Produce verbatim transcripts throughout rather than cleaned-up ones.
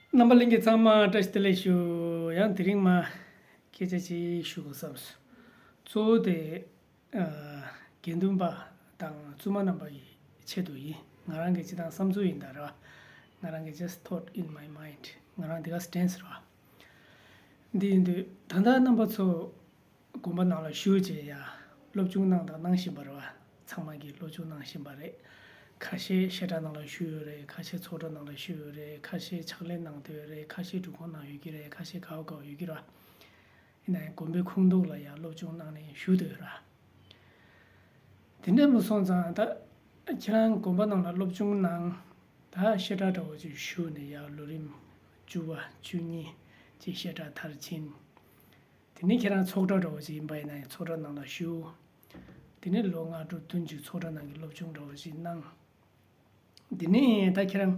རྣམ་པ་ལྷན་རྒྱས་ཚང་མ་བཀྲ་ཤིས་བདེ་ལེགས་ཞུ། ཡང་དེ་རིང་མ་སྐད་ཆ་ཅིག་ཞུ་དགོས་བསམས་སོང་། གཙོ་བོ་དེ་ཨ་དགེ་འདུན་པ་དང་བཙུན་མ་རྣམ་པ་ཡི་ཆེད་དུ་ཡིན། ང་རང་གི་སྤྱིར་བཏང་བསམ་ཚུལ་ཡིན་ད་ར། ང་རང་གི་just thought in my mind. ང་རང་འདི་ག་དྲན་སོང་ར། འདི་ཡིན་དུས་ད་ལྟ་རྣམ་པ་ཚོ་དགོན་པ་ནང་ལ་བཞུགས་བྱས་ཡ་སློབ་སྦྱོང་གནང་དང་གནང་བཞིན་པ་རེད་བ། ཚང་མ་གིས་སློབ་སྦྱོང་གནང་བཞིན་པ་རེད། ཁ་ཤས་བཤད་གྲྭ་ནང་ལ་བཞུགས་ཡོད་རེད། ཁ་ཤས་ཚོགས་གྲྭ་ནང་ལ་བཞུགས་ཡོད་རེད། ཁ་ཤས་ཕྱག་ལས་གནང་བསྡད་ཡོད་རེད། ཁ་ཤས་སྒྲུབ་ཁང་ནང་ཡོད་ཀྱི་རེད། ཁ་ཤས་ག་བ་ག་བ་ཡོད་ཀྱི་རེད་བ། ཡིན་ན་ཡང་དགོན་པའི་ཁོངས་གཏོགས་ལ་ཡང་སློབ་སྦྱོང་གནང་ནས་བཞུགས་བསྡད་ཡོད་ར། དེ་འདྲ་མོ་སོང་ཙང་ད་ཁྱེད་རང་དགོན་པ་ནང་ལ་སློབ་སྦྱོང་གནང་། ད་བཤད་གྲྭ་འདྲ་བོ་ཅིག་བཞུགས་ནས་ཡང་ལོ་རིམ་བཅུ་པ་བཅུ་གཉིས་ཅིག་བཤད་གྲྭ་མཐར་ཕྱིན། དེ་ནས་ཁྱེད་རང་ཚོགས་གྲྭ་འདྲ་བོ་ཅིག་ཡིན་པ་ཡིན་ན་ཡང་ཚོགས་གྲྭ་ནང་ལ་བཞུགས། དེ་ནས་ལོ་ལྔ་དྲུག་བདུན་ཅིག་ཚོགས་གྲྭ་ནང་གི་སློབ་སྦྱོང་འདྲ་བོ་ཅིག་གནང་། དེ་ནས་ད་ཁྱེད་རང་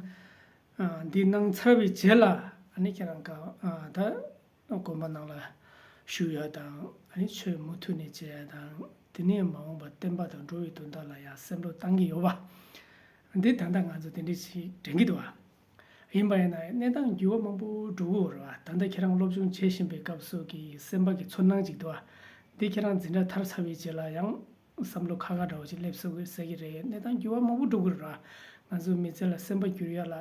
ཨ་འདི་གནང་ཚར་བའི་རྗེས་ལ་ཨ་ནི་ཁྱེད་རང་ག་ཨ་ད་དགོན་པ་ནང་ལ་བཞུགས་ཡ་དང་ཨ་ནི་ཆོས་མུ་མཐུད་ནས་བྱེད་ཡ་དང་། དེ་ནས་མ་འོངས་པ་བསྟན་པ་དང་འགྲོ་བའི་དོན་དག་ལ་ཡང་བསམ་བློ་བཏང་གི་ཡོད་པ། འདི་ད་ལྟ་ང་ཚོ་དེ་འདྲ་ཞིག་དྲན་གྱི་འདུག་བ། ཡིན་པ་ཡིན་ན་གནས་སྟངས་འགྱུར་བ་མང་པོ་འགྲོ་གི་ཡོད་རེད་བ། ད་ལྟ་ཁྱེད་རང་སློབ་སྦྱོང་བྱེད་བཞིན་པའི་སྐབས་སུ་གི་སེམས་པ་གི་ཚོར་སྣང་ཅིག་འདུག་བ། འདི་ཁྱེད་རང་འཛིན་གྲྭ་མཐར་ཚར་བའི་རྗེས་ལ་ཡང་བསམ་བློ་ཁ་ཁ་འདྲ་བོ་ཅིག་སླེབས་སྲིད་ཀྱི་རེད། གནས་སྟངས་འགྱུར་བ་མང་པོ་འགྲོ་གི་རེད་བ། ང་ཚོ་མི་ཚེ་ལ་སེམས་པ་འགྱུར་ཡ་ལ་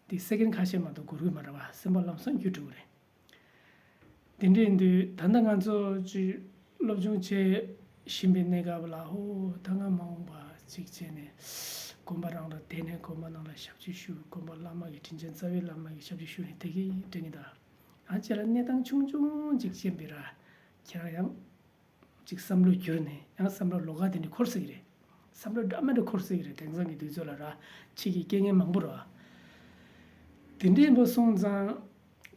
འདི་སེ་ཀེན་ཁ་ཤས་མ་གཏོགས་འགོར་གི་མ་རེད་བ། སེམས་པ་ལམ་སང་འགྱུར་འགྲོ་གི་རེད། དེ་འདྲ་ཡིན་དུས་ད་ལྟ་ང་ཚོ་ཅིག་སློབ་སྦྱོང་བྱེད་བཞིན་པའི་གནས་སྐབས་ལ་ཧོ་ད་ང་མ་འོངས་པ་ཅིག་བྱས་ནས་དགོན་པ་རང་ལ་བསྡད་ནས་དགོན་པ་ནང་ལ་ཞབས་ཕྱི་ཞུ། དགོན་པ་བླ་མ་གི་དྲིན་ཅན་རྩ་བའི་བླ་མ་གི་ཞབས་ཕྱི་ཞུ་ནས་དེ་གི་དྲན་གི་ད། ཨ་ཅེ་ལ་གནས་སྟངས་ཆུང་ཆུང་ཅིག་ཤེས་པའི་ར་ཁྱེད་རང་ཡང་ཅིག་བསམ་བློ་འགྱུར་ནས་ཡང་བསམ་བློ་ལོགས་ཀ་དེ་འདྲ་འཁོར་སྲིད་ཀྱི་རེད། བསམ་བློ་འདྲ་མི་འདྲ་འཁོར་སྲིད་ཀྱི་རེད། དེང་སང་གི་དུས་ཚོད་ལ་ར་ཕྱི་གི་རྐྱེན་ངན་མང་པོ་ར། དེ་འདྲ་ཡིན་པ་སོང་ཙང་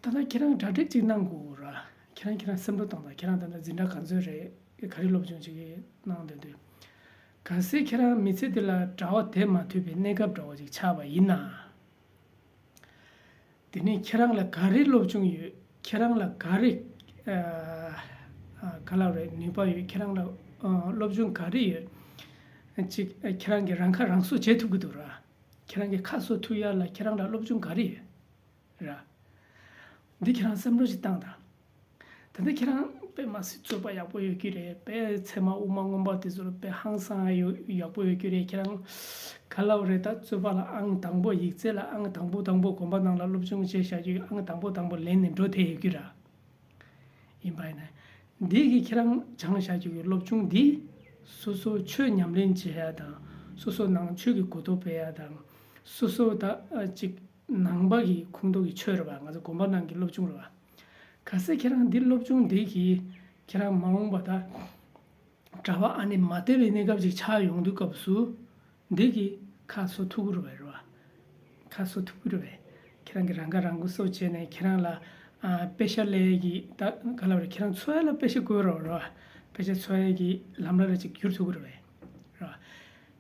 ད་ལྟ་ཁྱེད་རང་གྲ་སྒྲིག་ཅིག་གནང་དགོས་ར། ཁྱེད་རང་ཁྱེད་རང་བསམ་བློ་བཏང་དང་། ཁྱེད་རང་ད་ལྟ་འཛིན་གྲྭ་ག་ཚོད་རེད། ག་རེ་སློབ་སྦྱོང་ཅིག་གནང་བསྡད་འདུག་གལ་སྲིད་ཁྱེད་རང་མི་ཚེ་འདི་ལ་གྲྭ་པ་བསྡད་མ་ཐུབ་པའི་གནས་སྐབས་འདྲ་བོ་ཅིག་ཆགས་པ་ཡིན་ན། དེ་ནས་ཁྱེད་རང་ལ་ག་རེ་སློབ་སྦྱོང་ཡོད། ཁྱེད་རང་ལ་ག་རེ་ཨ་ཨ་ག་ལབ་རེད། ནུས་པ་ཡོད། ཁྱེད་རང་ལ་ཨ་སློབ་སྦྱོང་ག་རེ་ཡོད། ཅིག་ཨ་ཁྱེད་རང་གིས་རང་ཁ་རང་གསོ་བྱེད་ཐུབ་ཀྱི་འདུག་ར། ཁྱེད་རང་གི་ཁ་གསོ་ཐུབ་ཡ་ལ་ཁྱེད་རང་ལ་སློབ་སྦྱོང་ག་རེ་ཡོད་ར། འདི་ཁྱེད་རང་བསམ་བློ་ཞིག་བཏང་དང་། ད་ལྟ་ཁྱེད་རང་དཔེ་མ་སྲིད་རྩོད་པ་ཡག་པོ་ཡོད་ཀྱི་རེད། དཔེ་ཚད་མ་དབུ་མ་སྔོན་པ་དེ་ཚོ་ལ་དཔེ་ཧང་སང་ཡོད་ཡག་པོ་ཡོད་ཀྱི་རེད། ཁྱེད་རང་ག་ལབ་རེད། ད་རྩོད་པ་ལ་ཨང་དང་པོ། ཡིག་ཚད་ལ་ཨང་དང་པོ་དང་པོ། དགོན་པ་ནང་ལ་སློབ་སྦྱོང་བྱས་བཞག་རྒྱུ་ཨང་དང་པོ་དང་པོ་ལེན་ནས་འགྲོ་བསྡད་ཡོད་ཀྱི་ར། ཡིན་པ་ཡིན་ན། འདི་གི་ཁྱེད་རང་སྦྱངས་བཞག་རྒྱུ་གི་སློབ་སྦྱོང་འདི། སོ་སོ་ཆོས་ཉམས་ལེན་བྱེད་ཡ་དང་། སོ་སོ་ནང་ཆོས་ཀྱི་གོ་རྟོགས་སྤེལ་ཡ་དང་། སོ་སོ་ད་ཨ་ཅིག་ནང་པ་གི་ཁོངས་གཏོགས་ཀྱི་ཆོས་རེད་བ། ང་ཚོ་དགོན་པ་ནང་གི་སློབ་སྦྱོང་རེད་བ། གལ་སྲིད་ཁྱེད་རང་འདི་སློབ་སྦྱོང་འདི་གིས་ཁྱེད་རང་མ་འོངས་པ་ད་གྲྭ་པ་ཨ་ནི་མ་བསྡད་པའི་གནས་སྐབས་ཅིག་ཆགས་ཡོང་དུས་སྐབས་སུ། འདི་གི་ཁ་གསོ་ཐུབ་ཀྱི་རེད་པས། རེད་པ། ཁ་གསོ་ཐུབ་ཀྱི་རེད་པས། ཁྱེད་རང་གི་རང་ཁ་རང་གསོ་བྱས་ནས་ཁྱེད་རང་ལ་ཨ་པེ་ཤ་ལས་ཀྱི་ད་ག་ལབ་རེད། ཁྱེད་རང་འཚོ་ཡ་ལ་པེ་ཤ་དགོས་རེད་པ། རེད་པ། པེ་ཤ་འཚོ་ཡ་གི་ལམ་ལ་ར་ཅིག་བསྒྱུར་ཐུབ་ཀྱི་རེད་པས། རེད་པ།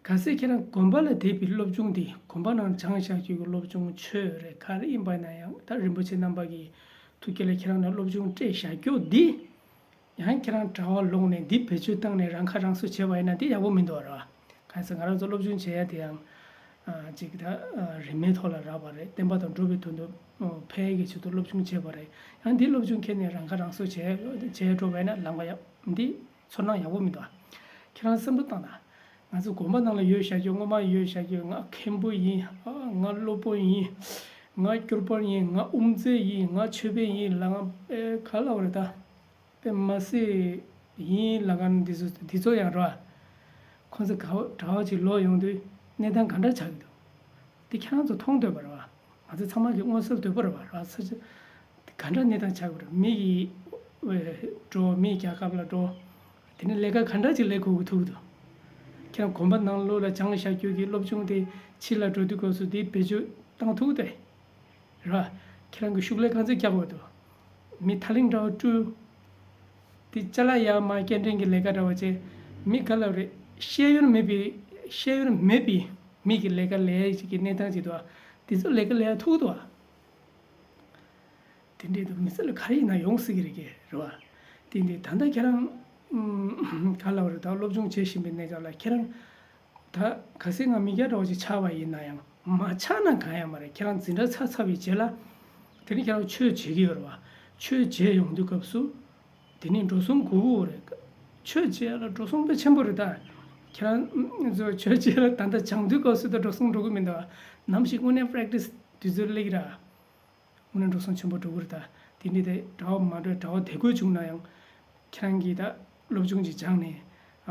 གལ་སྲིད་ཁྱེད་རང་དགོན་པ་ལ་བསྡད་པའི་སློབ་སྦྱོང་འདི། དགོན་པ་ནང་སྦྱངས་བཞག་རྒྱུ་གི་སློབ་སྦྱོང་ཆོས་རེད། ག་རེ་ཡིན་པ་ན་ཡང་ད་རིན་པོ་ཆེ་རྣམ་པ་གི་ཐུགས་བསྐྱེད་ལ་ཁྱེད་རང་ལ་སློབ་སྦྱོང་སྤྲད་བཞག་རྒྱུ་འདི། ཡང་ཁྱེད་རང་གྲྭ་པ་ལོག་ནས་འདི་བེད་སྤྱོད་བཏང་ནས་རང་ཁ་རང་གསོ་བྱས་པ་ཡིན་ན་འདི་ཡག་པོ་མི་འདུག་ར། གང་ཟེར་ང་རང་ཚོ་སློབ་སྦྱོང་བྱེད་ཡ་དེ་ཡང་ཨ་ཅིག་ད་ཨ་རིས་མེད་ཐོག་ལ་རག་པ་རེད། བསྟན་པ་དང་འགྲོ་བའི་དོན་དུ་ཨ་ཕན་ཡ་གི་ཆེད་དུ་སློབ་སྦྱོང་བྱས་པ་རེད། ཡང་འདི་སློབ་སྦྱོང་ཁྱེར་ནས་རང་ཁ་རང་གསོ་བྱས་བྱས་འགྲོ་བ་ཡིན་ན་ལམ་ཁ་ཡག་འདི་ཚོར་སྣང་ཡག་པོ་མི་འདུག་ཁྱེད་རང་བསམ་བློ་བཏང་ན། ང་ཚོ་དགོན་པ་ནང་ལ་ཡོད་བཞག་རྒྱུ། སྔོན་མ་ཡོད་བཞག་རྒྱུ། ང་མཁན་པོ་ཡིན། ཨ་ང་སློབ་དཔོན་ཡིན། ང་སྐྱོར་དཔོན་ཡིན། ང་དབུ་མཛད་ཡིན། ང་ཆོས་དཔོན་ཡིན་ལབ་ང་ཨེ་ག་ལབ་རེད་ད། དཔེ་མ་སྲིད་ཡིན་ལབ་མཁན་འདི་ཚོ་འདི་ཚོ་ཡང་རེད་པ། ཁོང་ཚོ་ག་པ་གྲྭ་པ་ཅིག་ལོག་ཡོང་དུས་གནས་སྟངས་ག་འདྲ་ཆགས་ཀྱི་འདུག་འདི་ཁྱེད་རང་ཚོ་མཐོང་འདོད་པ་རེད་པ། ང་ཚོ་ཚང་མ་གི་མངོན་གསལ་དོད་པོ་རེད་པ། རེད་པ། ས་ཆ་འདི་ག་འདྲ་གནས་སྟངས་ཆགས་ཀྱི་རེད། མི་གི་འགྲོ། མི་རྒྱལ་ཁབ་ལ་འགྲོ། དེ་ནས་ལས་ཀ་ག་འདྲ་ཅིག་ལས་དགོས་ཀྱི་ཐུག་འདུག་ཁྱེད་རང་དགོན་པ་ནང་ལོགས་ལ་སྦྱངས་བཞག་རྒྱུ་གི་སློབ་སྦྱོང་དེ་ཕྱི་ལ་འགྲོ་དུས་སྐབས་སུ་དེ་བེད་སྤྱོད་བཏང་ཐུབ་དེ། རེད་པ། ཁྱེད་རང་གི་ཤུགས་ལས་ག་ཚོད་རྒྱག་དགོས་འདུག་མི་ཐག་རིང་འདྲ་བོ་སྤྲུལ། དེ་ཅ་ལག་ཡར་མར་སྐྱེལ་འདྲེན་གྱི་ལས་ཀ་འདྲ་བོ་བྱས། མི་ག་ལབ་རེད། ཤེས་ཡོན་མེད་པའི་ཤེས་ཡོན་མེད་པའི་མི་གི་ལས་ཀ་ལས་ཡ་ཅིག་གི་གནས་སྟངས་ཅིག་འདུག་ཨ། དེ་ཚོ་ལས་ཀ་ལས་ཡ་ཐུག་འདུག་ཨ། དེ་འདྲའི་དུ་མི་ཚེ་ལ་ག་རེ་ཡིན་ན་ཡོང་སྲིད་ཀྱི་རེད་ཀྱི་རེད་པ། དེ་འདི་ད་ལྟ་ཁྱེད་རང་ཨུམ་ག་ལབ་རེད། ད་སློབ་སྦྱོང་བྱེད་བཞིན་པའི་གནས་སྐབས་ལ་ཁྱེད་རང་ད་གལ་སྲིད་ང་མི་སྐྱ་འདྲ་བོ་ཅིག་ཆགས་པ་ཡིན་ན་ཡང་། མ་ཆགས་ན་གང་ཡང་མ་རེད། ཁྱེད་རང་འཛིན་གྲྭ་ཚར་ཚར་བའི་རྗེས་ལ་ དེ་ནི་ཁྱེད་རང་ཆོས་བྱེད་ཀྱི་ཡོད་རེད་བ། ཆོས་བྱེད་ཡོང་དུས་སྐབས་སུ། དེ་ནི་འགྲོ་སོང་དགོས་ཀྱི་ཡོད་རེད། ཆོས་བྱེད་ཡ་ལ་འགྲོ་སོང་དཔེ་ཆེན་པོ་རེད་ད། ཁྱེད་རང་ཚོ་ཆོས་བྱེད་ཡ་ལ་ད་ལྟ་སྦྱང་དུས་སྐབས་སུ་ད་འགྲོ་སོང་འགྲོ་གི་མི་འདུག་ནམ་ཞིག་དངོས་གནས་པེ་རེག་ཊི་སི་དུས་ཚོད་སླེབས་ཀྱི་ར། དངོས་གནས་འགྲོ་སོང་ཆེན་པོ་འགྲོ་གི་རེད་ད། དེ་འདྲའི་དེ་གྲྭ་བ་མ་འགྲོ་གྲྭ་བ་དེ་དགོས་བྱུང་ན་ཡང་། ཁྱེད་རང་གིས་ད་སློབ་སྦྱོང་ཅིག་སྦྱངས་ནས། ཨ།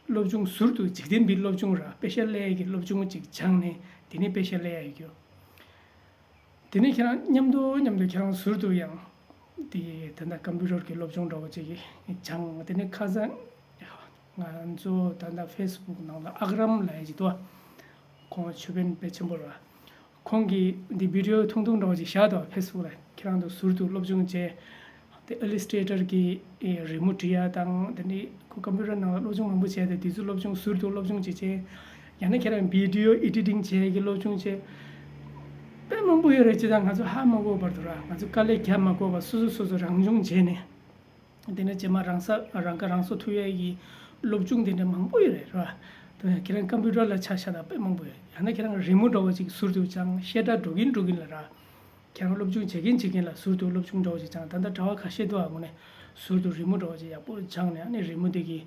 སློབ་སྦྱོང་ཟུར་དུ་འཇིག་རྟེན་པའི་སློབ་སྦྱོང་ར་དཔེ་ཤ་ཀླད་ཀྱི་སློབ་སྦྱོང་ཅིག་སྦྱངས་ནས་དེ་ནས་དཔེ་ཤ་ཀླད་ཡ་ཡོད་རྒྱུ། དེ་ནས་ཁྱེད་རང་མཉམ་དུ་མཉམ་དུ་ཁྱེད་རང་ཟུར་དུ་ཡང་དེ་ད་ལྟ་ཀམ་པུ་ཊར་གྱི་སློབ་སྦྱོང་འདྲ་བོ་ཅིག་སྦྱངས། དེ་ནས་ཁ་སང་ང་ཚོ་ད་ལྟ་ཕེ་སི་བུག་ནང་ལ་ཨག་རམ་ལབ་ཡ་ཅིག་འདུག་ཁོང་ཆོས་དཔོན་དཔེ་ཆེན་པོ་ར། ཁོང་གིས་འདི་བི་ཌི་ཡོ་ཐུང་ཐུང་འདྲ་བོ་ཅིག་བཞག་འདུག་ཕེ་སི་བུག་ལ། ཁྱེད་རང་ཚོ་ཟུར་དུ་སློབ་སྦྱོང་བྱས། དེ་ཨི་ལི་སི་ཊེ་ཊར་གྱི་རི་མོ་འབྲི་ཡ་དང་དེ་འདྲའི་ཁོ་ཀམ་པུ་ཊར་ནང་ལ་སློབ་སྦྱོང་མང་པོ་བྱས་ཏེ་དེ་ཚོ་སློབ་སྦྱོང་ཟུར་དུ་སློབ་སྦྱོང་བྱེད་བྱས། ཡང་ན་ཁྱེད་རང་བི་ཌི་ཡོ་ཨེ་ཌི་ཊིང་བྱེད་ཡ་གི་སློབ་སྦྱོང་བྱས། དཔེ་མང་པོ་ཡོད་རེད། ཅི་ད་ང་ཚོ་ཧ་མ་གོ་བར་དུ་ར་ང་ཚོ་དཀའ་ལས་རྒྱབ་མ་དགོས་པར་སོ་སོ་སོ་སོ་རང་སྦྱོང་བྱས་ནས། དེ་ནས་རྗེས་མ་རང་ས་རང་ཁ་རང་གསོ་ཐུབ་ཡས་ཀྱི་སློབ་སྦྱོང་དེ་འདྲ་མང་པོ་ཡོད་རེད་ར། དེ་ཁྱེད་རང་ཀམ་པུ་ཊར་ལ་ཆ་བཞག་ན་དཔེ་མང་པོ་ཡོད། ཡང་ན་ཁྱེད་རང་རི་མོ་འདྲ་བོ་ཅིག་ཟུར་དུ་སྦྱངས། བཤད་གྲྭ་འགྲོ་གིན་འགྲོ་གིན་ལ་ར། ཁྱེད་རང་སློབ་སྦྱོང་བྱེད་ཀྱིན་བྱེད་ཀྱིན་ལ་ཟུར་དུ་སློབ་སྦྱོང་འདྲ་བོ་ཅིག་སྦྱངས། ད་ལྟ་གྲྭ་བ་ཁ་ཤས་འདུག་ཨ། དངོས་གནས་ཟུར་དུ་རི་མོ་འདྲ་བོ་ཅིག་ཡག་པོ་སྦྱངས་ནས། ཨ་ནི་རི་མོ་དེ་གི་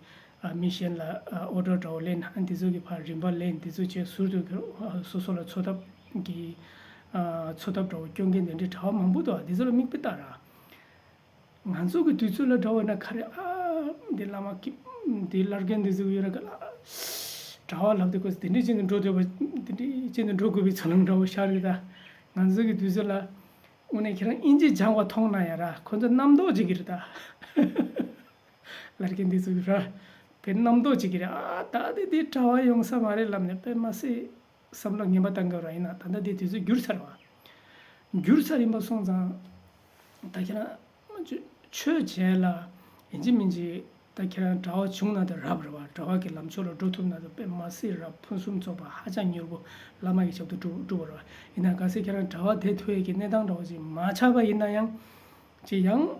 ཨ་མི་གཞན་ལ་ཨ་ཨོ་ཌར་འདྲ་བོ་ལེན། ཨ་འདི་ཚོ་གི་ཕར་རིན་པ་ལེན། འདི་ཚོ་བྱས་ཟུར་དུ་ཨ་སོ་སོ་ལ་འཚོ་ཐབས་ཀྱི་ཨ་འཚོ་ཐབས་འདྲ་བོ་སྐྱོང་མཁན་དེ་འདྲའི་གྲྭ་བ་མང་པོ་འདུག་ཨ། འདི་ཚོ་ལ་མིག་དཔེ་ལྟ་ར། ང་ཚོ་གི་དུས་ཚོད་ལ་འདྲ་བ་ན་ག་རེ་ཨ། འདི་བླ་མ་གི་འདི་བླ་རྒན་འདི་ཚོ་ཡོད་ར་ག་ལ། གྲྭ་བ་ལབ་དུས་ཁོ་དེ་འདྲའི་ཅན་དུ་འགྲོ་འདོད་པ་འདི་འདྲའི་ཅན་དུ་འགྲོ་དགོས་པའི་ཚོར་སྣང་འདྲ་བོ་ཤར་གི་ད། ང་ཚོ་གི་དུས་ཚོད་ལ་དངོས་གནས་ཁྱེད་རང་དབྱིན་ཇི་སྦྱང་བ་མཐོང་ན་ཡ་ར་ཁོ་ཚོ་རྣམ་རྟོག་ཅིག་གི་རེད་ད། བླ་རྒན་འདི་ཚོ་གི་ར་དཔེ་རྣམ་རྟོག་ཅིག་གི་རེད། ཨ་ད་དེ་དེ་གྲྭ་བ་ཡོང་ས་མ་རེད་ལབ་ནས་དཔེ་མ་སྲིད། བསམ་བློ་ངན་པ་བཏང་གི་ར། ཡིན་ན་ད་ལྟ་དེ་དུས་ཚོད་འགྱུར་ཚར་བ། འགྱུར་ཚར་ཡིན་པ་སོང་ཙང་། ད་ཁྱེད་རང་ཆོས་བྱས་ལ་ཡིན་གཅིག་མིན་གཅིག་ད་ཁྱེད་རང་གྲྭ་བ་བྱུང་ན་ད་རབ་རེད་བ། གྲྭ་བ་གི་ལམ་ཕྱོགས་ལ་འགྲོ་ཐུབ་ན་ད་དཔེ་མ་སྲིད་རབ། ཕུན་སུམ་ཚོགས་པ་ཧ་ཅང་མྱུར་པོ་བླ་མ་གི་ཞབས་ཏོག་སྒྲུབ་སྒྲུབ་པ་རེད་བ། ཡིན་ན་གལ་སྲིད་ཁྱེད་རང་གྲྭ་བ་དེ་ཐུབ་ཡས་ཀྱི་གནས་སྟངས་འདྲ་བོ་ཅིག་མ་ཆགས་པ་ཡིན་ན་ཡང་། ཅིག་ཡང་།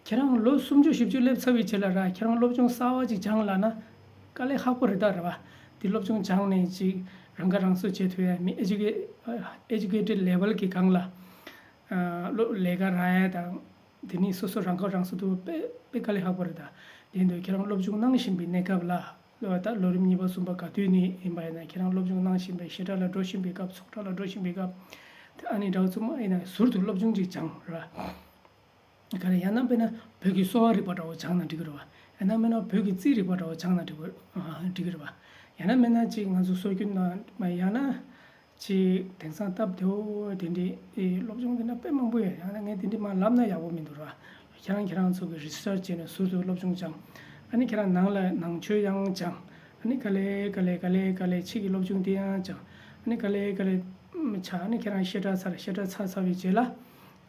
ཁྱེད་རང་ལོ་སུམ་ཅུ་བཞི་བཅུ་སླེབས་ཚར་བའི་རྗེས་ལ་ར་ཁྱེད་རང་སློབ་སྦྱོང་གསར་བ་ཅིག་སྦྱངས་ལབ་ན་དཀའ་ལས་ཁག་པོ་རེད་ད་རེད་བ། དེ་སློབ་སྦྱོང་སྦྱངས་ནས་ཅིག་རང་ཁ་རང་གསོ་བྱེད་ཐུབ་ཡ། མི་ཨེ་ཇུ་ཀེ་ཨེ་ཇུ་ཀེ་ཊེཌ་ལེ་ཝལ་གི་སྒང་ལ་སློབ་ལས་ཀ་རག་ཡ་དང་། དེ་ནས་སོ་སོ་རང་ཁ་རང་གསོ་ཐུབ་པ་དཔེ་དཔེ་དཀའ་ལས་ཁག་པོ་རེད་ད། དེ་འདུག་ཁྱེད་རང་སློབ་སྦྱོང་གནང་བཞིན་པའི་གནས་སྐབས་ལ་ལོ་ད་ལོ་རིམ་གཉིས་པ་གསུམ་པ་ག་དུས་ནས་ཡིན་པ་ཡིན་ན་ཁྱེད་རང་སློབ་སྦྱོང་གནང་བཞིན་པའི་བཤད་གྲྭ་ལ་འགྲོ་བཞིན་པའི་སྐབས་ཚོགས་གྲྭ་ལ་འགྲོ་བཞིན་པའི་སྐབས། དེ་ཨ་ནི་འདྲ་བོ་ཚང་མ་ཡིན་ན་ཟུར་དུ་སློབ་སྦྱོང་ཅིག་སྦྱངས་ར། ག་རེ་ཡང་ན་དཔེར་ན་བོད་ཀྱི་གསོ་བ་རིག་པ་འདྲ་བོ་སྦྱངས་ན་འགྲིག་གི་རེད་བ། ཡང་ན་མིན་ན་བོད་ཀྱི་རྩིས་རིག་པ་འདྲ་བོ་སྦྱངས་ན་འགྲིག་གི་འགྲིག་གི་རེད་བ། ཡང་ན་མིན་ན་ཅིག་ང་ཚོ་སྲོལ་རྒྱུན་ནང་མ་ཡང་ན་ཅིག་དེང་སང་སྟབས་བདེ་བོ་དེ་འདྲའི་ཨེ་སློབ་སྦྱོང་དེ་འདྲ་དཔེ་མང་པོ་ཡོད། ཡང་ན་ངས་དེ་འདྲའི་མ་ལབ་ན་ཡག་པོ་མི་འདུག་ར། ཁྱེད་རང་ཁྱེད་རང་ཚོ་གི་རི་སར་ཆི་བྱས་ནས་ཟུར་དུ་སློབ་སྦྱོང་སྦྱངས། ཨ་ནི་ཁྱེད་རང་ནང་ལ་ནང་ཆོས་ཡང་སྦྱངས། ཨ་ནི་ག་ལེ་ག་ལེ་ག་ལེ་ག་ལེ་ཕྱི་གི་སློབ་སྦྱོང་དེ་ཡང་སྦྱངས། ཨ་ནི་ག་ལེ་ག་ལེ་ཆ་ཨ་ནི་ཁྱེད་རང་བཤད་གྲྭ་ཚར། བཤད་གྲྭ་ཚར་ཚར་བའི་རྗེས་ལ།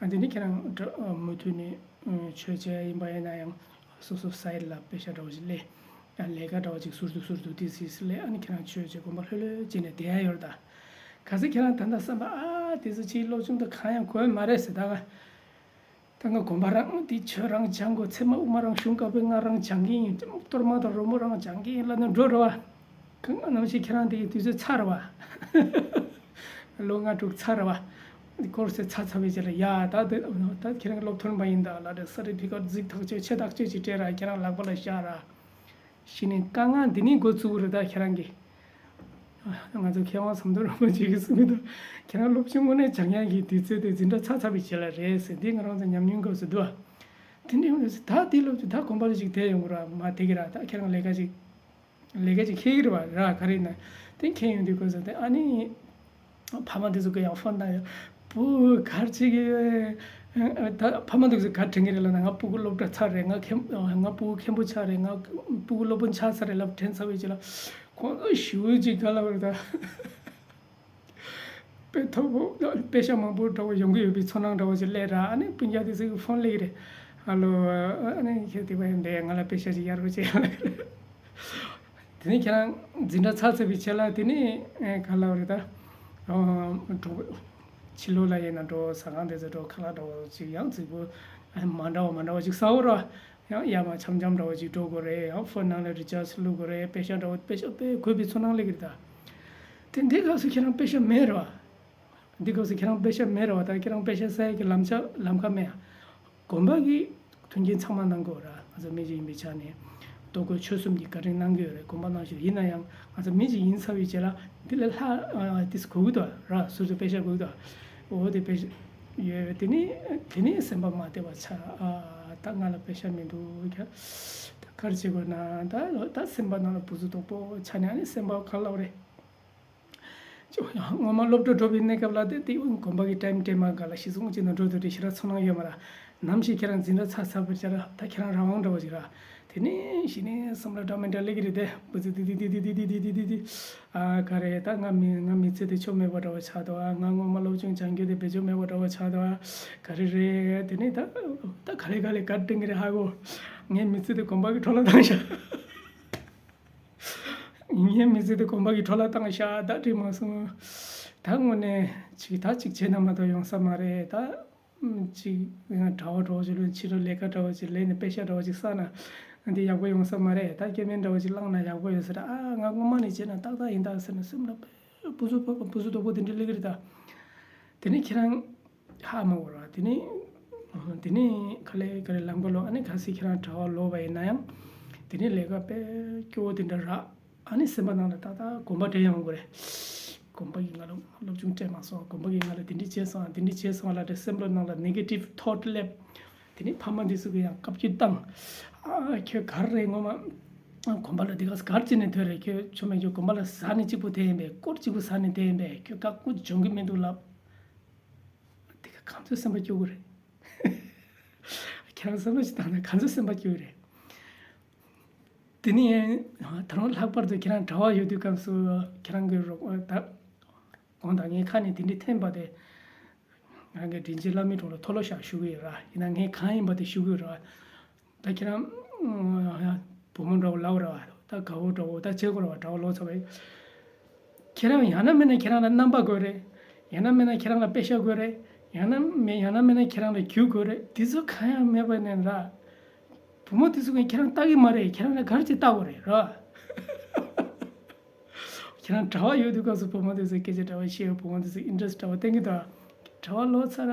ཨ་དེ་ནི་ཁྱེད་རང་འདྲ་མུ་མཐུད་ནས་ཆོས་བྱས་ཡིན་པ་ཡིན་ན་ཡང་སོ་སོ་སའིཌ་ལ་དཔེ་ཆ་འདྲ་བོ་ཞིག་ལས། ཡང་ལས་ཀ་འདྲ་བོ་ཅིག་ཟུར་དུ་ཟུར་དུ་དེ་སྲིད་སྲིད་ལས། ཨ་ནི་ཁྱེད་རང་ཆོས་བྱས་དགོན་པ་ལྷོད་ལྷོད་བྱས་ནས་བསྡད་ཡ་ཡོད་རེད་ད། གལ་སྲིད་ཁྱེད་རང་ད་ལྟ་བསམ་པ་ཨ་དེ་ཚོ་ཅིག་སློབ་སྦྱོང་དང་གང་ཡང་དགོས་མ་རེད་ཟེར་ད་ག་ད་ང་དགོན་པ་རང་དེ་ཆོས་རང་སྦྱང་དགོས། ཚེ་མ་དབུ་མ་རང་གཞུང་བཀའ་པོད་ལྔ་རང་སྦྱང་གི་ཡིན། གཏོར་མ་དང་རོལ་མོ་རང་སྦྱང་གི་ཡིན་ལབ་ནས་འགྲོ་རེད་བ། གང་ང་ནམ་ཞིག་ཁྱེད་རང་དེ་གི་དུས་ཚོད་ཚར་བ། ལོ་ལྔ་དྲུག་ཚར་བ། ཀོར་སི་ཚར་ཚར་བའི་རྗེས་ལ་ཡ་ད་དེ་ད་ཁྱེད་རང་སློབ་ཐོན་པ་ཡིན་ད་ལབ་རེད། ས་ཊི་ཕི་ཀེཊ་གཟིགས་ཐག་གཅོད་བྱེད་ཐག་གཅོད་ཅིག་སྤྲད་ར་ཁྱེད་རང་ལག་པ་ལ་བཞག་ར། གཞི་ནས་དཀའ་ངལ་འདི་ནས་འགོ་བཙུགས་རེད་ད་ཁྱེད་རང་གིས། ང་ཚོ་མཁས་དབང་ཟམ་གདོང་རིན་པོ་ཆེ་གིས་གསུང་གི་འདུག་ཁྱེད་རང་སློབ་སྦྱོང་དངོས་གནས་སྦྱང་ཡག་གི་དུས་ཚོད་དེ་འཛིན་གྲྭ་ཚར་ཚར་བའི་རྗེས་ལ་རེད་ཟེར། འདི་ང་རང་ཚོ་ཉམས་མྱོང་སྐབས་སུ་འདུག་ཨ། དེ་འདྲ་ཡོང་དུས་ད་དེ་སློབ་ཚུགས་ད་དགོན་པ་ལ་ཅིག་བསྡད་ཡོང་གི་ར་མ་བསྡད་ཀྱི་ར། ད་ཁྱེད་རང་ལས་ཀ་ཅིག་ལས་ཀ་ཅིག་འཁེལ་གྱི་རེད་བ་ར། ག་རེ་ཡིན་ན་དེ་འཁེལ་ཡོང་དུས་སྐབས་སུ་དེ་ཨ་ནི། ཕ་མ་དེ་ཚོ་གི་ཡང་ཧྥོན་བཏང་ཡོད། བུ་གར་ཅིག་ཡོད། ད་ཕ་མ་དེ་ཚོ་ག་དྲན་གྱི་རེད་ལབ་ན་ང་སྤུ་གུ་སློབ་གྲྭ་ཚར་རེད། ང་མཁན་ང་སྤུ་གུ་མཁན་པོ་ཆགས་རེད། ང་སྤུ་གུ་སློབ་དཔོན་ཆགས་ཚར་རེད་ལབ་དྲན་ཚར་བའི་རྗེས་ལ་ཁོང་ཚོ་ཞེ་པོ་ཅིག་ག་ལབ་རེད་ད། དཔེ་མཐོ་པོ་དཔེ་ཤ་མང་པོ་འདྲ་བོ་ཡོང་གི་ཡོད་པའི་ཚོར་སྣང་འདྲ་བོ་ཅིག་སླེབས་ར། ཨ་ནི་སྤུན་ཀྱག་དེ་ཚོ་གི་ཧྥོན་སླེབས་ཀྱི་རེད། ཧ་ལོ། ཨ་ནི་ཁྱེད་དེ་བ་ཡིན་འདས་ང་ལ་དཔེ་ཤ་ཅིག་གཡར་རོགས་བྱེད་ལབ་ཀྱི་རེད། དེ་ནས་ཁྱེད་རང་འཛིན་གྲྭ་ཚར་ཚར་བའི་ཆེད་ལ་དེ་ནས་ཨེ་ག་ལབ་རེད་ད། འགྲོ། ཕྱི་ལོགས་ལ་ཡིན་ན་འགྲོ། ཟ་ཁང་དེ་ཚོ་འགྲོ། ཁ་ལག་འདྲ་བོ་ཅིག་ཡང་རྫིག་པོ་མ་འདྲ་བ་མ་འདྲ་བ་ཅིག་ཟ་འོ་ར། ཡང་ཡ་མ་འཆམ་འཆམ་འདྲ་བོ་ཅིག་འགྲོ་དགོས་རེད། ཡང་ཧྥོན་ནང་ལ་རི་ཅར་ཇི་བླུག་དགོས་རེད། པེ་ཤ་འདྲ་བོ་པེ་ཤ་དཔེ་དགོས་པའི་ཚོར་སྣང་སླེབས་ཀྱི་རེད་ད། དེ་འདི་སྐབས་སུ་ཁྱེད་རང་པེ་ཤ་མེད་ར། འདི་སྐབས་སུ་ཁྱེད་རང་པེ་ཤ་མེད་ར་བ། ད་ཁྱེད་རང་པེ་ཤ་ཟ་ཡ་གི་ལམ་ཆ་ལམ་ཁ་མེད་ཨ། དགོན་པ་གི་མཐུན་རྐྱེན་ཚང་མ་གནང་དགོས་ར། ང་ཚོ་མི་ཞིག་ཡིན་པའི་ཆ་ནས་ལྟོ་གོས་ཆོས་གསུམ་གྱི་བཀའ་དྲིན་གནང་གི་ཡོད་རེད། དགོན་པ་ནང་བཞིན། ཡིན་ན་ཡང་ང་ཚོ་མི་ཞིག་ཡིན་ཚར་བའི་རྗེས་ལ་འདི་ལས་ལྷག་ཨ་ཏིས་དགོས་ཀྱི་འདུག་ར། སོ་སོ་པེ་ཤ་དགོས་ཀྱི་འདུག་འོ་དེ་པེ་ཤ་ཡོད། དེ་ནི་དེ་ནི་སེམས་པ་མ་བདེ་བ་ཆགས་ཨ། ད་ང་ལ་པེ་ཤ་མི་འདུག་ཁྱ། ད་ག་རེ་བྱེད་དགོས་ན། ད་ད་སེམས་པ་ནང་ལ་བུ་ཚུགས་དོག་པོ་ཆགས་ནས། ཨ་ནི་སེམས་པ་ག་ལབ་རེད། ཅོ་ཡང་སྔོན་མ་སློབ་གྲྭ་འགྲོ་བའི་གནས་སྐབས་ལ་དེ་དེ་དགོན་པ་གི་ཊའིམ་ཊེ་བལ་ག་ལ་གཞི་བཟུང་བྱས་ནས་འགྲོ་འདུག་དེ་ཞེ་དྲག་ཚོར་སྣང་ཡོད་མ་རེད། ནམ་ཞིག་ཁྱེད་རང་འཛིན་གྲྭ་ཚར་ཚར་བའི་ཆར་ད་ཁྱེད་རང་རང་དབང་འདྲ་བོ་ཞིག་རེད། དེ་ནས་གཞི་ནས་བསམ་བློ་འདྲ་མི་འདྲ་སླེབས་ཀྱི་རེད་དེ། བུ་ཚོ་དེ་དེ་དེ་དེ་དེ་དེ་དེ་དེ་དེ་དེ། ཨ་ག་རེ། ད་ང་མི་ང་མི་ཚེ་དེ་ཆོ་མེད་པ་འདྲ་བོ་ཆགས་འདུག་ཨ། ང་སྔོན་མ་སློབ་སྦྱོང་སྦྱང་རྒྱུ་དེ་བེད་སྤྱོད་མེད་པ་འདྲ་བོ་ཆགས་འདུག་ཨ། ག་རེ་རེད། དེ་ནས་ད་ད་ག་ལེ་ག་ལེ་ག་དྲན་གི་རེད། ཧ་གོ། ངའི་མི་ཚེ་དེ་དགོན་པ་གི་འཕྲོ་བརླག་བཏང་ཤག་ངའི་མི་ཚེ་དེ་དགོན་པ་གི་འཕྲོ་བརླག་བཏང་ཤག་ད་འགྲིག་མ་སོང་། ད་དངོས་གནས་ཅིག་ད་ཅིག་བྱས་ན་མ་གཏོགས་ཡོང་ས་མ་རེད་ད། ཅིག་གྲྭ་བ་འདྲ་བོ་ཅིག་ལོན་ཕྱི་དྲོ་ལས་ཀ་འདྲ་བོ་ཅིག་ལས་ནས་པེ་ཤ་འདྲ་བོ་ཅིག་བསགས་ན་འདི་ཡག་པོ་ཡོང་ས་མ་རེད། ད་སྐྱེ་དམན་འདྲ་བོ་ཅིག་བླངས་ན་ཡག་པོ་ཡོད་ས་རེད། ཨ་ང་སྔོན་མ་ནས་བྱས་ན་ཏག་ཏག་ཡིན་ད་ཟེར་ནས་སེམས་ལ་བུ་ཚོ་བུ་ཚོ་དོག་པོ་དེ་འདྲ་སླེབས་ཀྱི་རེད་ད། དེ་ནས་ཁྱེད་རང་ཧ་མ་གོ་ར། དེ་ནས་དེ་ནས་ག་ལེ་ག་ལེ་ལམ་ཁ་ལོག་ཨ་ནི་གལ་སྲིད་ཁྱེད་རང་གྲྭ་བ་ལོག་པ་ཡིན་ན་ཡང་དེ་ནས་ལས་ཀ་དཔེ་སྐྱོ་བོ་དེ་འདྲ་རག་ཨ་ནི་སེམས་པ་ནང་ལ་ཏག་ཏག་གོམ་པ་འདྲེན་ཡོང་དགོས་རེད། གོམ་པ་གིས་ང་ལ་སློབ་སྦྱོང་སྤྲད་མ་སོང་། གོམ་པ་གིས་ང་ལ་དེ་འདྲ་བྱས་སོང་། དེ་འདྲ་བྱས་སོང་ལབ་སྟེ་སེམས་ལ་ནང་ལ་ནེ་གེ་ཊིབ་ཐོཊ་སླེབས། དེ་ནས་ཕ་མ་འདི་ཚོ་གིས་ཡང་བཀའ་བཀྱོན་བཏང་། ཨ་ཁྱོད་ག་རེ་རེད། སྔོན་མ་གོམ་པ་ལ་འདི་ག་ག་རེ་བྱས་ནས་ཐོན་རེད། ཁྱོད་ཆོ་མེད། ཁྱོད་གོམ་པ་ལ་ཟ་ནས་གཅིག་པུ་བསྡད་ཡིན་པས། སྐོར་གཅིག་པུ་ཟ་ནས་བསྡད་ཡིན་པས། ཁྱོད་བཀག་འགོག་སྦྱོང་གི་མི་འདུག་ལབ། འདི་ག་གང་ཚོད་སེམས་པ་སྐྱོ་གི་རེད། ཁྱེད་རང་བསམ་བློ་ཞིག་བཏང་ན་གང་ཚོད་སེམས་པ་སྐྱོ་གི་རེད། དེ་ནས་ད་རུང་ལྷག་པར་དུ་ཁྱེད་རང་གྲྭ་བ་ཡོད་དུས་སྐབས་སུ་ཁྱེད་རང་གི་རོགས་ད་དགོངས་དག་ངའི་ཁ་ནས་དེ་འདྲའི་འཐེན་པ་དེ་རང་གི་དྲིན་ཅན་བླ་མའི་དྲུང་ལ་མཐོལ་ལོ་བཤགས་ཞུ་གི་ཡོད་ར། ཡིན་ན་ངས་གང་ཡིན་པ་དེ་ཞུ་གི་ཡོད་ར། ད་ཁྱེད་རང་བུ་མོ་འདྲ་བོ་ལབ་ར་བ། ད་དགའ་བོ་འདྲ་བོ་ད་བྱེད་དགོས་ར་བ། གྲྭ་བ་ལོ་ཚ་བའི་ཁྱེད་རང་ཡང་ན་མིན་ན་ཁྱེད་རང་ལ་རྣམ་པ་དགོས་རེད། ཡང་ན་མིན་ན་ཁྱེད་རང་ལ་པེ་ཤ་དགོས་རེད། ཡང་ན་མིན་ཡང་ན་མིན་ན་ཁྱེད་རང་ལ་རྒྱུ་དགོས་རེད། དེ་ཚོ་གང་ཡང་མེད་པ་ནས་ར། བུ་མོ་དེ་ཚོ་གིས་ཁྱེད་རང་ལྟ་གི་མ་རེད། ཁྱེད་རང་ལ་ག་རེ་བྱས་ལྟ་དགོས་རེད་ར། ཁྱེད་རང་གྲྭ་བ་ཡོད་དུས་སྐབས་སུ་བུ་མོ་དེ་ཚོས་སྐད་ཆ་འདྲ་བ་བཤད། བུ་མོ་དེ་ཚོས་ཨིན་ཊེ་རེ་སི་འདྲ་བ་བསྟན་གི་འདུག་གྲྭ་བ་ལོ་ཚ་ར།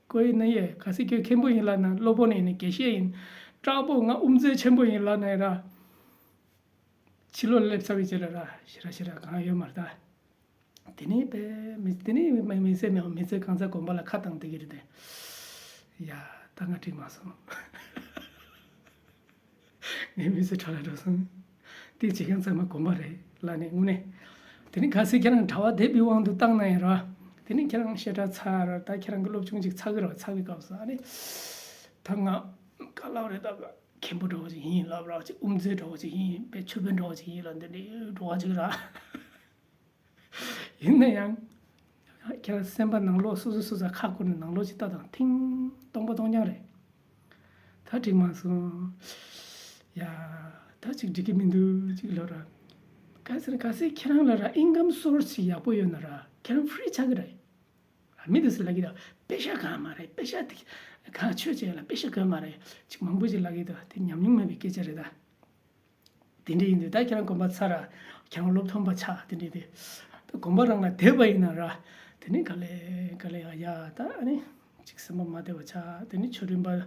ཀོ་ཡི་ན་ཡེ་གལ་སྲིད་ཁྱོད་མཁན་པོ་ཡིན་ལབ་ན། སློབ་དཔོན་ཡིན་ན། དགེ་བཤེས་ཡིན། དྲག་པོ་ང་དབུ་མཛད་ཆེན་པོ་ཡིན་ལབ་ན་ཡ་ར། ཕྱི་ལོགས་སླེབས་ཚར་བའི་རྗེས་ལ་ར་ཞེ་དྲག་ཞེ་དྲག་གང་ཡོད་མ་རེད་ད། དེ་ནས་པས་མི་དེ་ནས་མི་མི་ཚེ་མི་མི་ཚེ་གང་ཚ་དགོན་པ་ལ་ཁ་བཏང་བསྡད་ཀྱི་རེད་དེ། ཡ་ད་ང་འགྲིག་མ་སོང་། ངའི་མི་ཚེ་དྲག་ལ་འགྲོ་སོང་། དེ་བྱེད་མཁན་ཚང་མ་དགོན་པ་རེད་ལབ་ནས་དངོས་གནས། དེ་ནི་གལ་སྲིད་ཁྱེད་རང་གྲྭ་བ་དེ་པའི་དབང་དུ་བཏང་ན་ཡང་ར། དེ་ནི་ཁྱེད་རང་ཞེ་དྲག་ཚར། ད་ཁྱེད་རང་གི་སློབ་སྦྱོང་ཅིག་ཚར་གི་ར། ཚར་གི་སྐབས་སུ་ཨ་ནི། ད་ང་ག་ལབ་རེད། ད་མཁན་པོ་འདྲ་བོ་ཅིག་ཡིན་ལབ་ར། ཅིག་དབུ་མཛད་འདྲ་བོ་ཅིག་ཡིན་པས། ཆོས་དཔོན་འདྲ་བོ་ཅིག་ཡིན་ལབ་འདི་འདྲའི་འགྲོ་བ་ཅིག་ར། ཡིན་ན་ཡང་། ཁྱེད་རང་སེམས་པ་ནང་ལོགས་སོ་སོ་སོ་སོ་ཁ་བསྐོར་ནས་ནང་ལོགས་ཅིག་ལྟ་དང་། ཐེངས་སྟོང་པ་སྟོང་རྐྱང་རེད། ད་འགྲིག་མ་སོང་། ཡ། ད་ཅིག་འགྲིག་གི་མི་འདུག་ཅིག་ལབ་ར། གལ་སྲིད་གལ་སྲིད་ཁྱེད་རང་ལ་ར་ཨིན་ཀམ་སོར་སི་ཅིག་ཡག་པོ་ཡོད་ན་ར། ཁྱེད་རང་ཧྥི་རི་ཆགས་ཀྱི་རེད། མི་འདི་ཚོ་ལབ་ཀྱི་འདུག་པེ་ཤ་གང་མ་རེད། པེ་ཤ་དེ་གང་ཆོས་བྱེད་ལ་པེ་ཤ་དགོས་མ་རེད། ཅིག་མང་པོ་ཅིག་ལབ་ཀྱི་འདུག་དེ་ཉམས་མྱོང་མེད་པའི་སྐད་ཆ་རེད་ད། དེ་འདྲ་ཡིན་དུས་ད་ཁྱེད་རང་དགོན་པ་ཚར་ར། ཁྱེད་རང་སློབ་ཐོན་པ་ཆགས། དེ་འདྲ་དེ། ད་དགོན་པ་རང་ལ་བསྡད་པ་ཡིན་ན་ར། དེ་ནི་ག་ལེ་ག་ལེ་ཡ་ཡ་ད་ཨ་ནི། ཅིག་སེམས་པ་མ་བདེ་བ་ཆགས། དེ་ནི་ཆོས་རིམ་པ།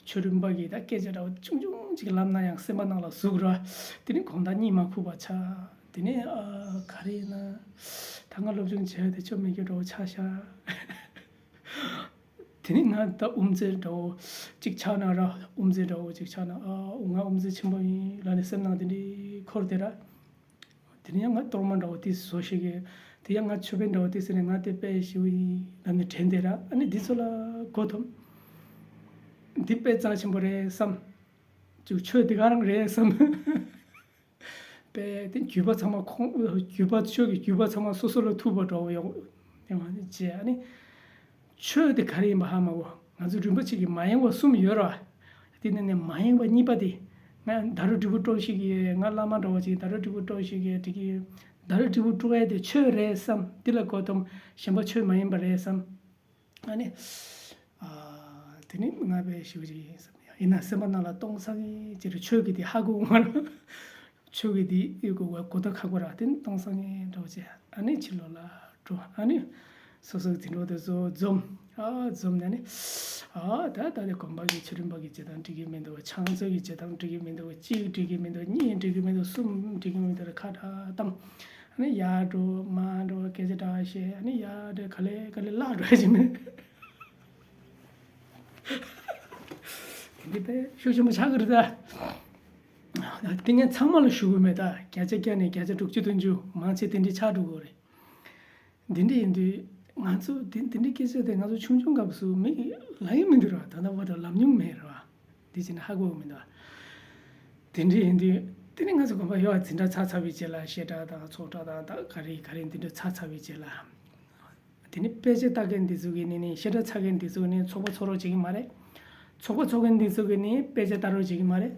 ཆོས་རིམ་པ་གིས་ད་སྐད་ཆ་འདྲ་བོ་ཆུང་ཆུང་ཅིག་ལབ་ན་ཡང་སེམས་པ་ནང་ལ་ཟུག་ར། དེ་ནི་དགོང་དག་གཉིད་མ་ཁུག་པ་ཆགས། དེ་ནི་ཨ་ག་རེ་ཡིན་ན། ད་ང་སློབ་སྦྱོང་བྱས་དེ་ཆོ་མེད་རྒྱུ་འདྲ་བོ་ཆགས་ཤག་དེ་ནི་ང་ད་དབུ་མཛད་འདྲ་བོ་གཅིག་ཆགས་ན་ར། དབུ་མཛད་འདྲ་བོ་གཅིག་ཆགས་ན། ཨ་ང་དབུ་མཛད་ཆེན་པོ་ཡིན་ལབ་ནས་སེམས་ནང་དེ་འདྲའི་འཁོར་དེ་ར། དེ་ནི་ཡང་ང་གཏོར་མ་འདྲ་བོ་དེ་བཟོ་ཤེས་གི། དེ་ཡང་ང་ཆོས་དཔོན་འདྲ་བོ་དེ་ཟེར་ནས་ང་དེ་དཔེ་ཞིག་ཡིན་ལབ་ནས་དྲན་དེ་ར། ཨ་ནི་འདི་ཚོ་ལ་མགོ་འཐོམ། འདི་དཔེ་རྩ་ཆེན་པོ་རེད་བསམ། ཅིག་ཆོས་འདི་ག་རང་རེད་བསམ། པས་དེ་བརྒྱུད་པ་ཚང་མ་ཁོང་བརྒྱུད་པ་ཆོས་ཀྱི་བརྒྱུད་པ་ཚང་མ་སོ་སོ་ལ་ཐུག་པ་འདྲ་བོ་ཡོང་། ཡོང་བ་ནི་བྱས་ཨ་ནི། ཆོས་དེ་ག་རེ་ཡིན་པ་ཧ་མ་གོ། ང་ཚོ་རིན་པོ་ཆེ་གི་མ་ཡེངས་པ་གསུམ་ཡོད་ར། དེ་ནས་ནས་མ་ཡེངས་པ་གཉིས་པ་དེ། ང་ད་རུ་དྲིལ་བུ་ཀྲོག་ཤིག་གི། ང་བླ་མ་འདྲ་བོ་ཅིག་ད་རུ་དྲིལ་བུ་ཀྲོག་ཤིག་གི་དེ་གི། ད་རུ་དྲིལ་བུ་ཀྲོག་ཡ་དེ་ཆོས་རེད་བསམ། དེ་ལ་མགོ་འཐོམ། གཞན་པ་ཆོས་མ་ཡིན་པ་རེད་བསམ། ཨ་ནི། ཨ། དེ་ནི་ང་དཔེ་ཞིག་ཅིག་ཡིན་བསམ། ཡིན་ན་སེམས་པ་ནང་ལ་སྟོང་སང་ངེ་ཅིག་རེད། ཆོས་ཀྱི་དེ་ཧ་གོ་མ་རེད། ཆོས་ཀྱི་དེ་ཡོད་དགོས་པ་གོ་ད་ཁག་པོ་ར། དེ་ནི་སྟོང་སང་ངེ་འདྲ་བོ་བྱས། ཨ་ནི་ཕྱི་ལོགས་ལ་ འགྲོ། ཨ་ནི་སོ་སོའི་འཛིན་གྲོགས་དེ་ཚོ་འཛོམས། ཨ་འཛོམས་ནས་ནི། ཨ་ད་ད་དེ་དགོན་པ་གི་ཆོས་རིམ་པ་གི་བྱེད་སྟངས་འགྲིག་གི་མི་འདུག་ཕྱག་མཛོད་ཀྱི་བྱེད་སྟངས་འགྲིག་གི་མི་འདུག་གཅིག་འགྲིག་གི་མི་འདུག་གཉིས་འགྲིག་གི་མི་འདུག་གསུམ་འགྲིག་གི་མི་འདུག་ཁ་བྲལ་བཏང་། ཨ་ནི་ཡར་འགྲོ་མར་འགྲོ་སྐད་ཆ་འདྲ་བཤད། ཨ་ནི་ཡར་འགྲོ་ག་ལེ་ག་ལེ་བརླག་འགྲོ་ཡ་ཅིག་མེད། དེ་འདྲ་དཔེ་ཤུགས་ཆེན་པོ་ཆགས་ཀྱི་རེད་ད། དེ་ངས་ཚང་མ་ལ་ཞུ་གི་མེད་ད། བརྒྱ་ཆ་བརྒྱ་ནས་བརྒྱ་ཆ་དྲུག་ཅུ་བདུན་ཅུ་མང་ཆེ་དེ་འདྲ་ཆགས་འགྲོ་གི་རེད། འདི་འདྲ་ཡིན་དུས་ང་ཚོ་འདི་འདི་འདྲའི་སྐད་ཆ་དེ་ང་ཚོ་ཆུང་ཆུང་སྐབས་སུ་མི་ལབ་ཡི་མི་འདུག་ར། ད་ལྟ་བར་དུ་ལབ་མྱོང་མེད་ར། འདི་བྱས་ན་ཧ་གོ་གི་མི་འདུག་དེ་འདྲ་ཡིན་དུས་དེ་ནི་ང་ཚོ་དགོན་པ་ཡོད་འཛིན་གྲྭ་ཚར་ཚར་བའི་རྗེས་ལ་བཤད་གྲྭ་དང་ཚོགས་གྲྭ་དང་ད་ག་རེ་ག་རེ་འདི་འདྲ་ཚར་ཚར་བའི་རྗེས་ལ། དེ་ནི་དཔེ་ཆ་ལྟ་མཁན་འདི་ཚོ་གི་ནི་ནི་བཤད་གྲྭ་ཚར་མཁན་འདི་ཚོ་ནི་ཚོགས་པ་ཚོགས་རོགས་བྱེད་ཀྱི་མ་རེད། ཚོགས་པ་ཚོགས་མཁན་འདི་ཚོ་གི་ནི་དཔེ་ཆ་ལྟ་རོགས་བྱེད་ཀྱི་མ་རེད།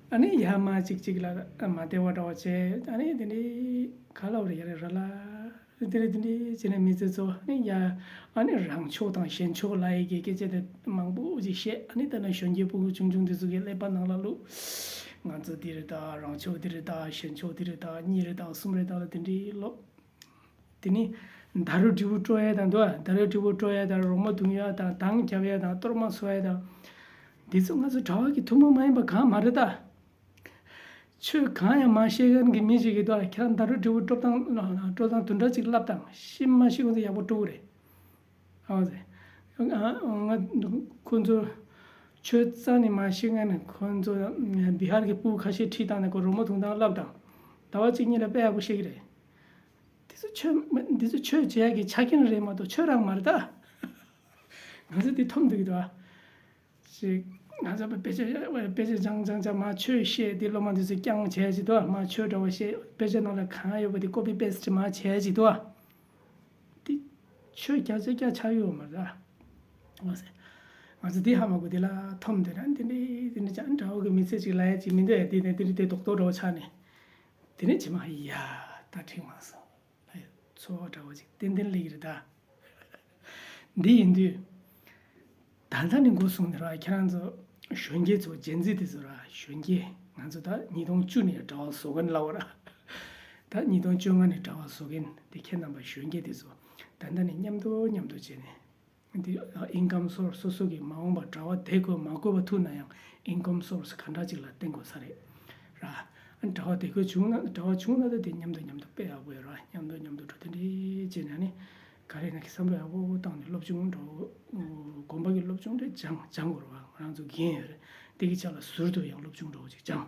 ཨ་ནི་ཡར་མར་གཅིག་གཅིག་ལ་མ་བདེ་བ་འདྲ་བ་བྱས། ཨ་ནི་དེ་འདྲའི་ག་ལབ་རེད། ཡ་རེད་ར་ལ། དེ་རེད་དེ་འདྲའི་བྱས་ནས་མི་ཚེ་ཚོ་ནི་ཡ། ཨ་ནི་རང་ཕྱོགས་དང་གཞན་ཕྱོགས་ལབ་ཡས་ཀྱི་སྐད་ཆ་དེ་མང་པོ་ཅིག་བཤད། ཨ་ནི་ད་ནི་གཞོན་སྐྱེས་ཕྲུ་གུ་ཆུང་ཆུང་དེ་ཚོ་གི་ཀླད་པ་ནང་ལ་བླུགས། ང་ཚོ་འདི་རེད་ད། རང་ཕྱོགས་འདི་རེད་ད། གཞན་ཕྱོགས་འདི་རེད་ད། གཉིས་རེད་ད། གསུམ་རེད་ད་ལ་དེ་འདྲའི་ལབ། དེ་ནི་ད་རུ་དྲིལ་བུ་དཀྲོལ་ཡས་དང་འདུག་ད་རུ་དྲིལ་བུ་དཀྲོལ་ཡས་དང་། རོལ་མོ་བརྡུང་ཡས་དང་། འདང་རྒྱབ་ཡས་དང་། གཏོར་མ་བཟོ་ཡས་དང་། འདི་ཚོ་ང་ཚོ་གྲྭ་བ་གི་ཐུན་མོང་མ་ཡིན་པ་གང་མ་རེད་ད། ཆོས་གང་ཡང་མ་ཤེས་མཁན་གྱི་མི་ཞིག་གིས་ད་ཁྱེད་རང་ད་རུ་དྲིལ་བུ་དཀྲོལ་སྟངས་དཀྲོལ་སྟངས་དེ་འདྲ་ཅིག་ལབ་དང་། ཤེས་མ་ཤེས་ཁོ་ཚོ་ཡག་པོ་དཀྲོལ་གི་རེད། ཨ་ཟེ། ང་ཁོ་ཚོ་ཆོས་རྩ་ནས་མ་ཤེས་མཁན་ནི་ཁོ་ཚོ་བི་ཧར་གྱི་ཕྲུ་གུ་ཁ་ཤས་ཁྲིད་བཏང་ནས་ཁོ་རོལ་མོ་བརྡུང་སྟངས་ལབ་དང་། ཟླ་བ་གཅིག་གཉིས་ལ་དཔེ་ཡག་པོ་ཤེས་ཀྱི་རེད། འདི་ཚོ་ཆོས་མ་འདི་ཚོ་ཆོས་བྱེད་ཡག་གི་ཆ་རྐྱེན་རེད་མ་གཏོགས་ཆོས་རང་མ་རེད་ད། ང་ཚོ་འདི་འཐོམ་འདུག་གི་འདུག་ཨ། ཞིག་ང་ཚོ་དཔེ་ཆ་དཔེ་ཆ་སྦྱང་སྦྱང་སྦྱང་མར་ཆོས་བཤད། དེ་སློབ་མ་འདི་ཚོ་རྐྱང་བྱས་ཅིག་འདུག་ཨ། མར་ཆོས་འདྲ་བོ་བཤད། དཔེ་ཆ་ནང་ལ་གང་ཡོད་པ་དེ་ཀོ་པི་པེ་སི་ཊི་མར་བྱས་ཅིག་འདུག་ཨ། དེ་ཆོས་རྒྱ་ཆེ་རྒྱ་ཆགས་ཡོད་མ་རེད་ཨ། འོ་ཟེ། ང་ཚོ་འདི་ཧ་མ་གོ། དེ་ལ་འཐོམ་དེ་ར་འདི་འདྲའི་འདི་འདྲའི་ཅང་འདྲ་བོ་གི་མི་ཚེ་ཅིག་ལ་ཡ་ཅིག་མི་འདུག་ཨ། དེ་ནས་དེ་རིང་དེ་རྡོག་རྡོག་འདྲ་བོ་ཆགས་ནས། དེ་ནས་ཇི་མ་ཡ་ད་ཁྲིད་མ་སོང་། ཚོར་བ་འདྲ་བོ་ཅིག་ཏན་ཏན་སླེབས་ཀྱི་རེད་ད། འདི་ཡིན་དུས། ད་ལྟ་ནས་འགོ་བཟུང་ནས་ར། ཁྱེད་རང་ཚོ་གཞོན་སྐྱེས་ཚོ་ཇེན་ཛི་དེ་ཚོ་ར། གཞོན་སྐྱེས་ང་ཚོ་ད་ཉིས་སྟོང་བཅུ་ནས་གྲྭ་པ་བཟོ་མཁན་ལབ་པ་ར། ད་ཉིས་སྟོང་བཅོ་ལྔ་ནས་གྲྭ་པ་བཟོ་མཁན་དེ་ཁྱེད་རྣམ་པ་གཞོན་སྐྱེས་དེ་ཚོ་ད་ལྟ་ནས་མཉམ་དུ་མཉམ་དུ་བྱས་ནས། འདི་ཨིན་ཀམ་སོར་སི་སོ་སོ་གི་མ་འོངས་པ་གྲྭ་པ་བསྡད་དགོས་མ་དགོས་པ་ཐུག་ན་ཡང་ཨིན་ཀམ་སོར་སི་ག་འདྲ་ཅིག་ལ་བརྟེན་དགོས་ས་རེད་ར། ཨ་ནི་གྲྭ་པ་བསྡད་དགོས་བྱུང་ན། གྲྭ་པ་བྱུང་ན་ད་དེ་མཉམ་དུ་མཉམ་དུ་དཔེ་ཡག་པོ་ཡོད་ར། མཉམ་དུ་མཉམ་དུ་འགྲོ་དེ་འདྲའི་བྱས་ནས་ནི་ག་རེ་ན་གི་བསམ་བློ་ཡག་པོ་བཏང་ནས་སློབ་སྦྱོང་འགྲོ། དགོན་པ་གི་སློབ་སྦྱོང་དེ་སྦྱང་སྦྱང་དགོས་ར། ང་རང་ཚོ་འགན་ཡོད་རེད། དེ་གི་ཆ་ལ་ཟུར་དུ་ཡང་སློབ་སྦྱོང་འགྲོ་ཅིག་སྦྱང་།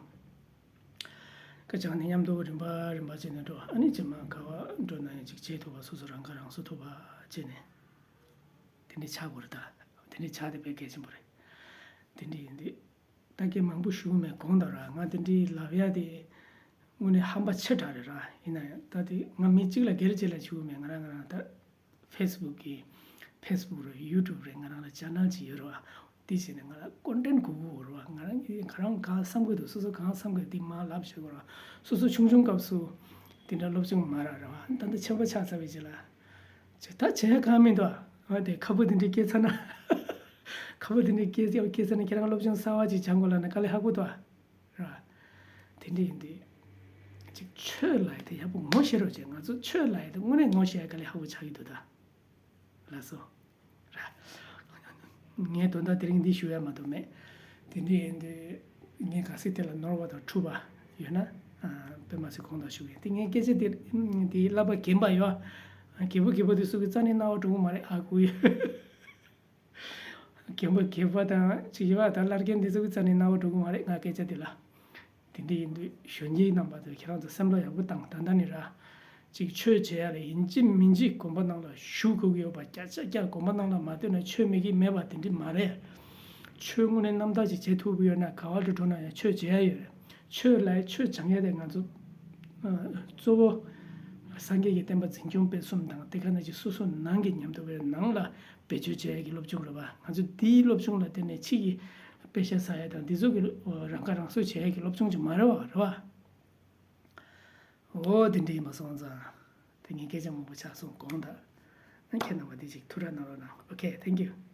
ཀ་སྦྱངས་ནས་མཉམ་དུ་རིམ་པ་རིམ་པ་བྱས་ནས་འགྲོ། ཨ་ནི་རྗེས་མ་ག་བ་འགྲོ་ན་ཡང་ཅིག་བྱེད་ཐུབ་པ། སོ་སོ་རང་ཁ་རང་གསོ་ཐུབ་པ་བྱས་ནས། དེ་འདྲའི་ཆགས་དགོས་རེད་ད། དེ་འདྲའི་ཆགས་དེ་དཔེ་གལ་ཆེན་པོ་རེད། དེ་འདྲའི་ཡིན་དུས། ད་སྐད་མང་པོ་ཞུ་གི་མེད། དགོངས་དག་ར། ང་དེ་འདྲའི་ལབ་ཡ་དེ་དངོས་གནས་ཧམ་པ་ཆེ་དྲགས་རེད་ར། ཡིན་ན་ཡང་ད་དེ་ང་མི་གཅིག་ལ་སྒེར་གཅིག་ལ་ཞུ་གི་མེད། ང་རང་ང་རང་ད་ཕེ་སི་བུག་གི་ཕེ་སི་བུག་རེད། ཡུ་ཊུབ་རེད། ང་རང་ལ་ཅེ་ནལ་ཅིག་ཡོད་རེད་བ། དེ་བྱས་ནས་ང་ལ་ཀོན་ཊེན་ཊི་དགོས་ཀྱི་ཡོད་རེད་བ། ང་རང་གིས་ང་རང་གང་བསམ་གི་འདུག་སོ་སོ་གང་བསམ་གི་འདུག་དེ་མར་ལབ་བྱེད་དགོས་རེད་བ། སོ་སོ་ཆུང་ཆུང་སྐབས་སུ་དེ་འདྲ་སློབ་སྦྱོང་མ་རག་རེད་བ། ད་ལྟ་ཆེན་པོ་ཆགས་ཚར་བའི་རྗེས་ལ། ཅི་ད་བྱེད་ཡ་གང་མི་འདུག་ཨ། དེ་ཁ་ཕོ་དེ་འདྲའི་སྐྱེས་ཚར་ན། ཁ་ཕོ་དེ་འདྲའི་སྐྱེས་སྐྱེས་ཚར་ན་ཁྱེད་རང་སློབ་སྦྱོང་གསར་བ་ཅིག་སྦྱང་དགོས་ལབ་ན་དཀའ་ལས་ཁག་པོ་འདུག་ཨ། ར། དེ་འདྲ་ཡིན་དུས། ཅིག་ཆོས་ལབ་ཡ་དེ་ཡག་པོ་ངོ་ཤེས་རོགས་བྱེད། ང་ཚོ་ཆོས་ལབ་ཡ་དེ་དངོས་གནས་ངོ་ཤེས་ཡ་དཀའ་ལས་ཁག་པོ་ཆགས་ཀྱི་འདུག་ད། ལགས་སོ། ར། ངས་དོན་དག་དེ་རིང་འདི་ཞུ་ཡ་མ་གཏོགས་མེད། དེ་འདྲ་ཡིན་དུས། ངས་གལ་སྲིད་དེ་ལ་ནོར་བ་དང་འཁྲུལ་བ་ཡོད་ན། ཨ། དཔེ་མ་སྲིད་དགོངས་དག་ཞུ་གི་ཡིན། དེ་ངས་སྐད་ཆ་དེ་དེ་ལབ་པ་རྒན་པ་ཡོད། རྒད་པོ་རྒད་པོ་དེ་ཚོ་གི་རྩ་ནས་རྣ་བ་འགྲོ་གི་མ་རེད། ཨ་ཁུ་ཡོད། རྒན་པ་རྒད་པ་དང་ཅིག་ཡོད་པ་དང་བླ་རྒན་དེ་ཚོ་གི་རྩ་ནས་རྣ་བ་འགྲོ་གི་མ་རེད། ང་སྐད་ཆ་དེ་ལ། དེ་འདྲ་ཡིན་དུས་གཞོན་སྐྱེས་རྣམ་པ་ཚོས་ཁྱེད་རང་ཚོ་སེམས་ལ་ཡག་པོ་བཏང་། ད་ལྟ་ནས་ར། ཅིག་ཆོས་བྱེད་ཡ་ལ་ཡིན་གཅིག་མིན་གཅིག་དགོན་པ་ནང་ལ་ཞུགས་དགོས་ཀྱི་ཡོད་པ། བརྒྱ་ཆ་བརྒྱ་དགོན་པ་ནང་ལ་མ་སྡོད་ན་ཆོས་མེད་ཀྱི་མེད་པ་དེ་འདྲ་མ་རེད། ཆོས་དངོས་གནས་རྣམ་དག་ཅིག་བྱེད་ཐུབ་ཀྱི་ཡོད་ན་ག་བ་ལ་འགྲོ་ན་ཡང་ཆོས་བྱེད་ཡ་ཡོད་རེད། ཆོས་ལ་ཆོས་སྦྱང་ཡ་དེ་ང་ཚོ་གཙོ་བོ་སངས་རྒྱས་ཀྱི་བསྟན་པ་འཛིན་སྐྱོང་སྤེལ་གསུམ་དང་། དེ་ག་ནང་བཞིན་སོ་སོ་ནང་གི་ཉམས་རྟོགས་པའི་ནང་ལ་བེད་སྤྱོད་བྱེད་ཡ་གི་སློབ་སྦྱོང་རེད་པ། ང་ཚོ་འདིའི་སློབ་སྦྱོང་ལ་བརྟེན་ནས་ཕྱི་གི་དཔེ་ཆ་ཟ་ཡ་དང་འདི་ཚོ་གི་རང་ཁ་རང་གསོ་བྱེད་ཡ་གི་སློབ་སྦྱོང་ཅིག་མ་རེད་པ། རེད་པ། འོ་དེ་འདྲ་ཡིན་པ་སོང་ཙང་། དེ་ངས་སྐད་ཆ་མང་པོ་ཆགས་སོང་། དགོངས་དག་ཁྱེད་རྣམ་པ་འདི་ཅིག་ཐུགས་ར་གནང་རོགས་གནང་། Okay, thank you.